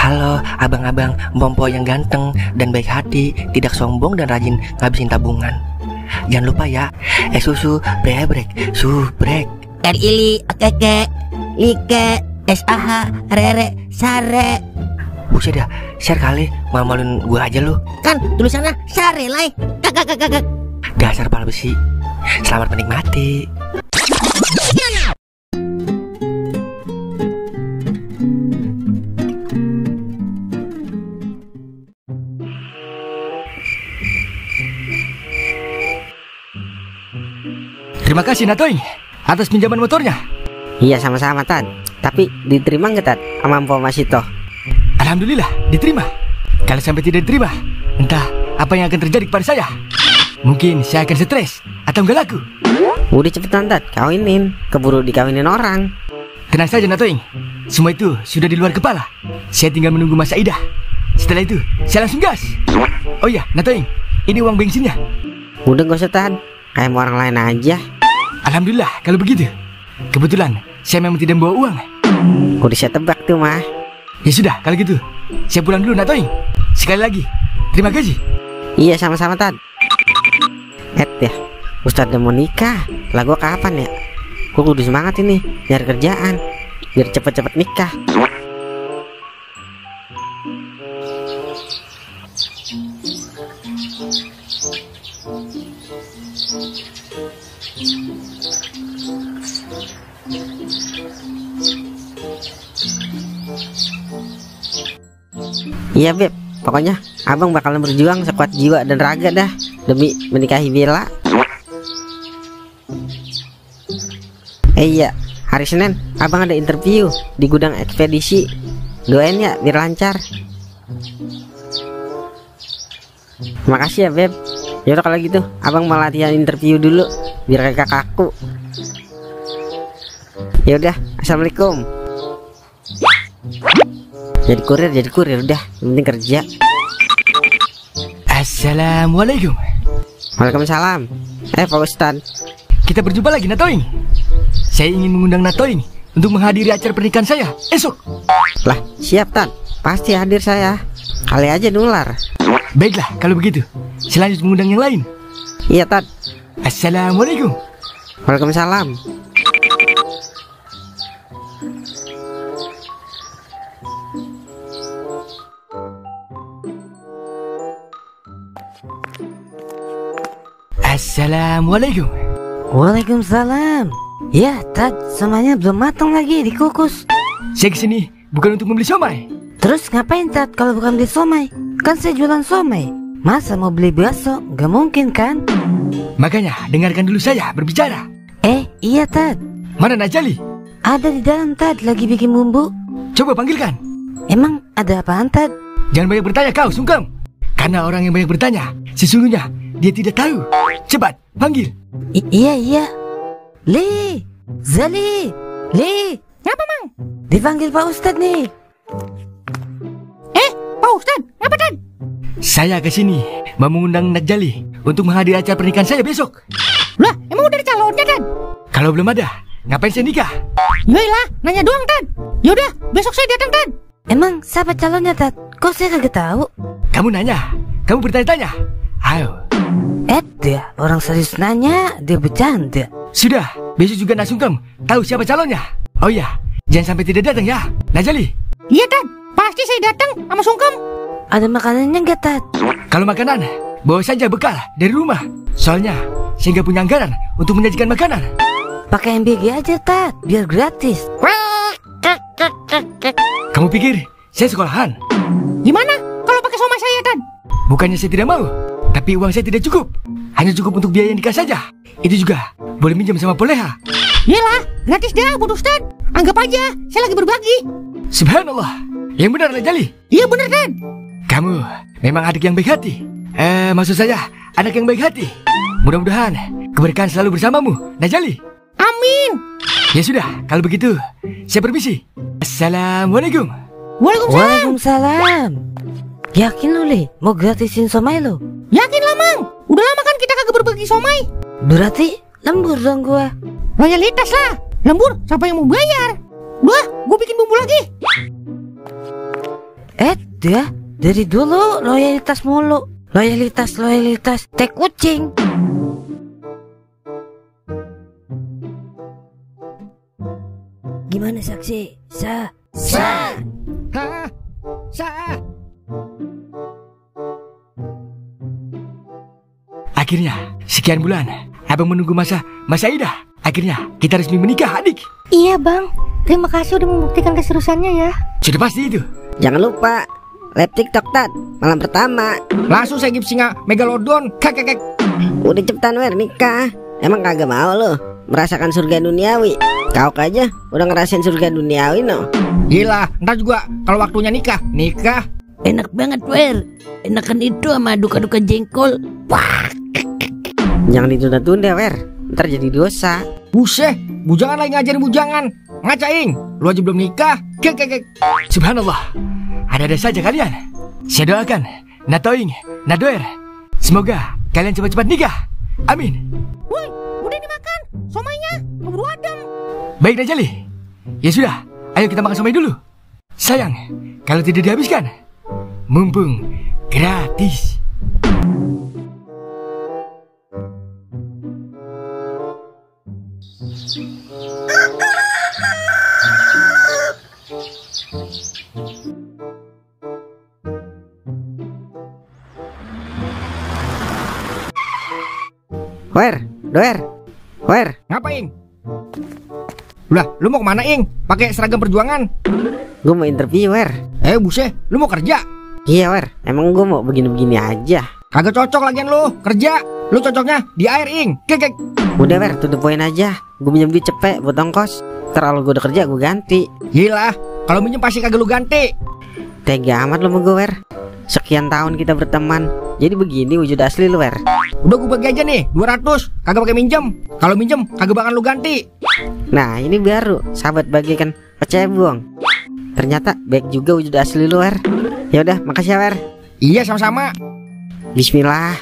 Halo abang-abang Bompo yang ganteng dan baik hati, tidak sombong dan rajin ngabisin tabungan. Jangan lupa ya, susu brebrek, subrek. Ili, okeke, like, SAH, rere, sare. Buset dah, share kali, malu-maluin gue aja lu. Kan tulisannya sare lai. Kakak. Dasar pala besi. Selamat menikmati. Terima kasih Natoing atas pinjaman motornya. Iya sama-sama Tan. Tapi diterima nggak Tan sama Mpok Masito? Alhamdulillah diterima. Kalau sampai tidak diterima, entah apa yang akan terjadi kepada saya. Mungkin saya akan stres atau nggak laku. Udah cepetan Tan, kawinin. Keburu dikawinin orang. Tenang saja Natoing, semua itu sudah di luar kepala. Saya tinggal menunggu masa idah. Setelah itu saya langsung gas. Oh iya Natoing, ini uang bensinnya. Udah gak usah Tan, kayak mau orang lain aja. Alhamdulillah kalau begitu. Kebetulan saya memang tidak bawa uang. Udah saya tebak tuh mah. Ya sudah kalau gitu, saya pulang dulu Natoing. Sekali lagi terima kasih. Iya sama-sama Tan. Ya, Ustadz udah mau nikah. Lah gua kapan ya? Gua kudu semangat ini nyari kerjaan biar cepet-cepet nikah. Iya Beb, pokoknya abang bakalan berjuang sekuat jiwa dan raga dah demi menikahi Bella. Iya, hari Senin abang ada interview di gudang ekspedisi. Doain ya biar lancar. Makasih ya Beb. Yaudah kalau gitu abang mau latihan interview dulu biar kagak kaku. Yaudah, assalamualaikum. Jadi kurir udah, yang penting kerja. Assalamualaikum. Waalaikumsalam. Pak Ustadz, kita berjumpa lagi Natoing. Saya ingin mengundang Natoing untuk menghadiri acara pernikahan saya esok. Lah siap Tan, pasti hadir saya. Kali aja nular. Baiklah kalau begitu, selanjutnya mengundang yang lain. Iya Tan. Assalamualaikum. Waalaikumsalam. Assalamualaikum. Waalaikumsalam. Ya Tad, semuanya belum matang lagi dikukus. Saya kesini bukan untuk membeli somai. Terus ngapain Tad kalau bukan beli somai? Kan saya jualan somai. Masa mau beli bakso? Gak mungkin kan? Makanya dengarkan dulu saya berbicara. Iya Tad. Mana Najali? Ada di dalam Tad, lagi bikin bumbu. Coba panggilkan. Emang ada apaan Tad? Jangan banyak bertanya kau sungkem. Karena orang yang banyak bertanya sesungguhnya dia tidak tahu. Cepat panggil. Iya. Li, Zali, Li. Ngapa Mang? Dipanggil Pak Ustadz nih. Pak Ustadz, ngapa Tad? Saya kesini mau mengundang Najali untuk menghadiri acara pernikahan saya besok. Lah, emang udah ada calonnya Tad? Kalau belum ada, ngapain saya nikah? Yoilah, nanya doang Tad. Yaudah, besok saya datang Tad. Emang siapa calonnya Tad? Kok saya kagak tahu? Kamu nanya, kamu bertanya-tanya. Ayo. Dia orang serius nanya, dia bercanda. Sudah, besok juga nak sungkem tahu siapa calonnya. Oh iya, jangan sampai tidak datang ya, Najali. Iya Tad, pasti saya datang sama sungkem. Ada makanannya nggak Tad? Kalau makanan, bawa saja bekal dari rumah. Soalnya saya nggak punya anggaran untuk menyajikan makanan. Pakai MBG aja Tad, biar gratis. Kamu pikir saya sekolahan? Gimana kalau pakai somai saya Tad? Bukannya saya tidak mau, tapi uang saya tidak cukup. Hanya cukup untuk biaya nikah saja. Itu juga boleh minjam sama Poleha. Iyalah, gratis dah buat Ustad. Anggap aja saya lagi berbagi. Subhanallah. Yang benar Najali. Iya benar Tad. Kamu memang adik yang baik hati. Maksud saya anak yang baik hati. Mudah-mudahan keberkahan selalu bersamamu, Najali. Amin. Ya sudah, kalau begitu saya permisi. Assalamualaikum. Waalaikumsalam. Yakin lu Li, mau gratisin somai lo? Yakin lah Mang. Udah lama kan kita kagak berbagi somai. Berarti lembur dong gua. Loyalitas lah. Lembur siapa yang mau bayar? Gua bikin bumbu lagi. gitu ya? Dari dulu loyalitas mulu. Loyalitas, teh kucing. Gimana saksi? Sa. Hah? Sah. Akhirnya, sekian bulan, abang menunggu masa Idah. Akhirnya, kita resmi menikah, adik. Iya bang, terima kasih udah membuktikan keseriusannya ya. Sudah pasti itu. Jangan lupa live TikTok Tat, malam pertama. Langsung saya gip singa Megalodon. Kakek. Udah cepetan Wer nikah. Emang kagak mau lo merasakan surga duniawi? Kau aja udah ngerasain surga duniawi no. Gila, ntar juga kalau waktunya nikah. Enak banget Wer. Enakan itu sama duka-duka jengkol. Wah. Jangan ditunda-tunda Wer, ntar jadi dosa. Buset, bujangan lagi ngajarin bujangan. Ngacaing, lu aja belum nikah. Kek. Subhanallah, ada-ada saja kalian. Saya doakan Natoing, Nadoer, semoga kalian cepat-cepat nikah. Amin. Woi, udah dimakan somainya, keburu adem. Baik Najali. Ya sudah, ayo kita makan somai dulu. Sayang, kalau tidak dihabiskan, mumpung gratis. Wer, Ngapain? Lah, lu mau kemana, Ing? Pakai seragam perjuangan? gue mau interview Wer. Buset, lu mau kerja? Iya Wer, emang gue mau begini-begini aja. Kagak cocok lagian lu, kerja. Lu cocoknya di air, Ing. Kek. Udah Wer, to the point aja. Gue minjem duit cepet buat ongkos. Terlalu gue udah kerja gue ganti. Gila, kalau minjem pasti kagak lu ganti. Tega amat lo sama gue Wer. Sekian tahun kita berteman, jadi begini wujud asli lu Wer. Udah gue bagi aja nih, 200. Kagak pakai minjem. Kalau minjem, kagak bakal lu ganti. Nah ini baru sahabat bagikan pecebong. Ternyata baik juga wujud asli lu Wer. Ya udah, makasih ya Wer. Iya, sama-sama. Bismillah.